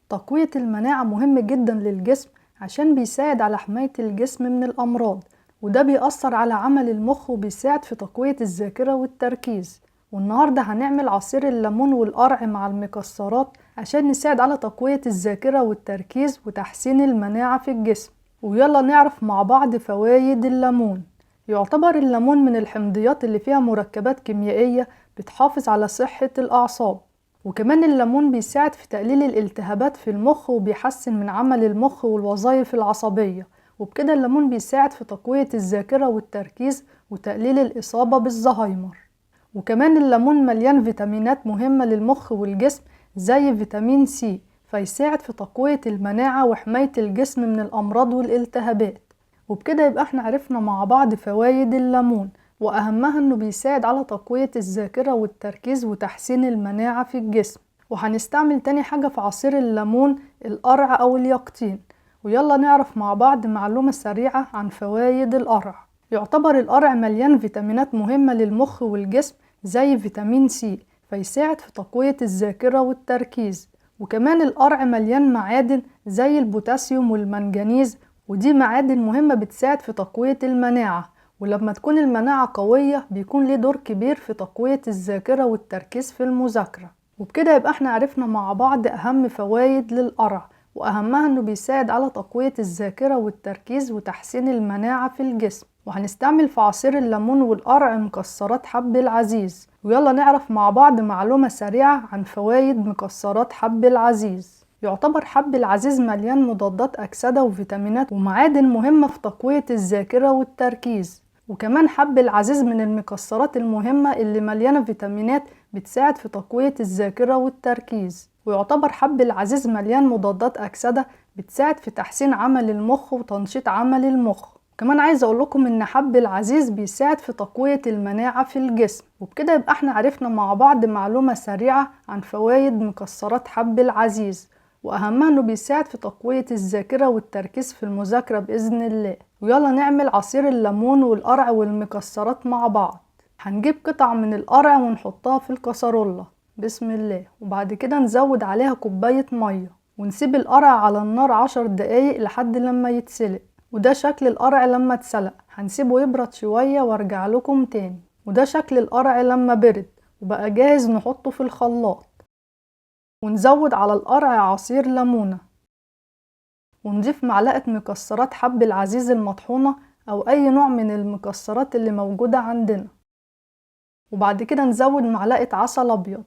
تقوية المناعة مهم جدا للجسم عشان بيساعد على حماية الجسم من الأمراض، وده بيأثر على عمل المخ وبيساعد في تقوية الذاكرة والتركيز. والنهاردة هنعمل عصير الليمون والقرع مع المكسرات عشان نساعد على تقوية الذاكرة والتركيز وتحسين المناعة في الجسم. ويلا نعرف مع بعض فوايد الليمون. يعتبر الليمون من الحمضيات اللي فيها مركبات كيميائية بتحافظ على صحة الأعصاب، وكمان الليمون بيساعد في تقليل الالتهابات في المخ وبيحسن من عمل المخ والوظائف العصبية، وبكده الليمون بيساعد في تقوية الذاكرة والتركيز وتقليل الإصابة بالزهايمر. وكمان الليمون مليان فيتامينات مهمة للمخ والجسم زي فيتامين سي، فيساعد في تقوية المناعة وحماية الجسم من الأمراض والالتهابات. وبكده يبقى احنا عرفنا مع بعض فوايد الليمون، وأهمها انه بيساعد على تقوية الذاكرة والتركيز وتحسين المناعة في الجسم. وهنستعمل تاني حاجة في عصير الليمون القرع أو اليقطين. ويلا نعرف مع بعض معلومة سريعة عن فوايد القرع. يعتبر القرع مليان فيتامينات مهمة للمخ والجسم زي فيتامين سي، فيساعد في تقوية الذاكرة والتركيز. وكمان القرع مليان معادن زي البوتاسيوم والمنجنيز، ودي معادن مهمة بتساعد في تقوية المناعة، ولما تكون المناعة قوية بيكون ليه دور كبير في تقوية الذاكرة والتركيز في المذاكرة. وبكده يبقى احنا عرفنا مع بعض أهم فوايد للقرع، وأهمها انه بيساعد على تقوية الذاكرة والتركيز وتحسين المناعة في الجسم. وهنستعمل في عصير الليمون والقرع مكسرات حب العزيز. ويلا نعرف مع بعض معلومة سريعة عن فوايد مكسرات حب العزيز. يعتبر حب العزيز مليان مضادات أكسدة وفيتامينات ومعادن مهمة في تقوية الذاكرة والتركيز. وكمان حب العزيز من المكسرات المهمة اللي مليانة فيتامينات بتساعد في تقوية الذاكرة والتركيز. ويعتبر حب العزيز مليان مضادات أكسدة بتساعد في تحسين عمل المخ وتنشيط عمل المخ. كمان عايزة اقول لكم ان حب العزيز بيساعد في تقوية المناعة في الجسم. وبكده يبقى احنا عرفنا مع بعض معلومة سريعة عن فوايد مكسرات حب العزيز، واهمها انه بيساعد في تقوية الذاكرة والتركيز في المذاكرة بإذن الله. ويلا نعمل عصير الليمون والقرع والمكسرات مع بعض. هنجيب قطع من القرع ونحطها في الكسرولة، بسم الله، وبعد كده نزود عليها كوباية مية ونسيب القرع على النار 10 دقايق لحد لما يتسلق. وده شكل القرع لما اتسلق، هنسيبه يبرد شوية وارجع لكم تاني. وده شكل القرع لما برد وبقى جاهز نحطه في الخلاط. ونزود على القرع عصير ليمونة، ونضيف معلقة مكسرات حب العزيز المطحونة أو أي نوع من المكسرات اللي موجودة عندنا. وبعد كده نزود معلقة عسل أبيض،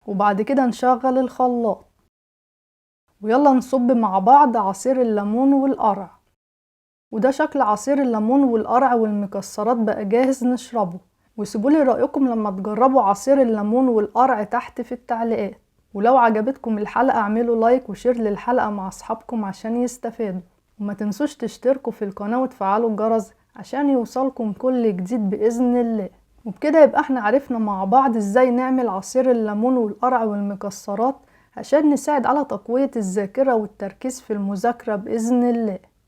وبعد كده نشغل الخلاط. ويلا نصب مع بعض عصير الليمون والقرع. وده شكل عصير الليمون والقرع والمكسرات بقى جاهز نشربه. وسيبولي رأيكم لما تجربوا عصير الليمون والقرع تحت في التعليقات. ولو عجبتكم الحلقة اعملوا like و share للحلقة مع أصحابكم عشان يستفادوا، وما تنسوش تشتركوا في القناة وتفعلوا الجرس عشان يوصلكم كل جديد بإذن الله. وبكده يبقى احنا عرفنا مع بعض ازاي نعمل عصير الليمون والقرع والمكسرات عشان نساعد على تقوية الذاكرة والتركيز في المذاكرة بإذن الله.